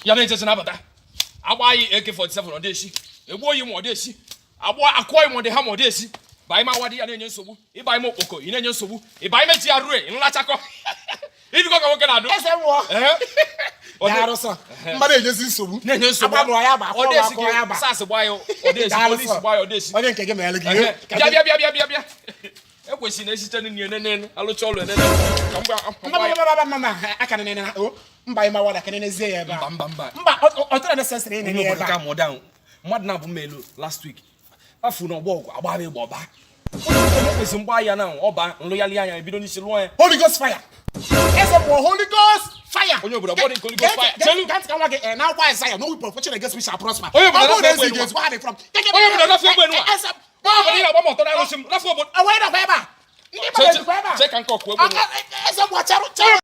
Ya na-echesi nabata agba anyị AK47, ọ dị esi egbuo yi ma ọ dị esi agba akụọ yi ma ọ dị ha ma ọ dị esi ba ime awa dị ya na-enye nsogbu. Ịba ime okpoko ị na-enye nsogbu. Ịba ime ji ya rue nlachakọ ibikọ ka nwoke na-adụ. Eze mmụọ. Ehe. Ọ dị- Daalụ sọ. Mmadụ enyezi nsogbu. Na-enye nsogbu. Agba ya agba, Ọ akọ dị ya esi akọ ya ka agba. SARS gbaa ya, ọ dị esi. Daalụ Polisi sọ. gbaa ya, ọ dị esi. Onye nke gị mere gị. Ehe. Bịa, bịa, bịa, bịa, bịa, bịa. Ekwesịrị na esiche nri enene alụcha ọlụ enene ka mgbe Mba, mba, mba, mba, mba, aka nene na o mba ịma wada ka nenezie ya ebe a. Mba, mba, mba. Mba, ọ tụrụ necessary Onye ịnene ya obodo ebe ka a. mụọ down mmadụ na-abụ m elu last week afụ na ọgbọ ọgụ agba ịgba ọba. Onye kwesịrị mgba ya na ọba nlụgharị anya ebido n'isi lụọ ya. Holy Ghost fire. Eze mmụọ, Holy Ghost fire. Onye obodo, bọdị nke Holy Ghost fire. Chelu. Gee ntị ka nwa gị na akwụkwọ Isaiah, "No weapon fashioned against me shall prosper." Onye obodo Ọ bụrụ na na-afọ ezi egbe ga-ezu, where they from? Onye obodo na-afọ egbe nwa. Eze Onye obodo, ị na-agba m ọtọ na arụsị m n'afọ obodo. Onye nọkwa ebe a? Ndị mmadụ ejikwa ebe a. Chee ka nke ọkụ egbe nwa. Eze mmụọ, cherụ, cherụ.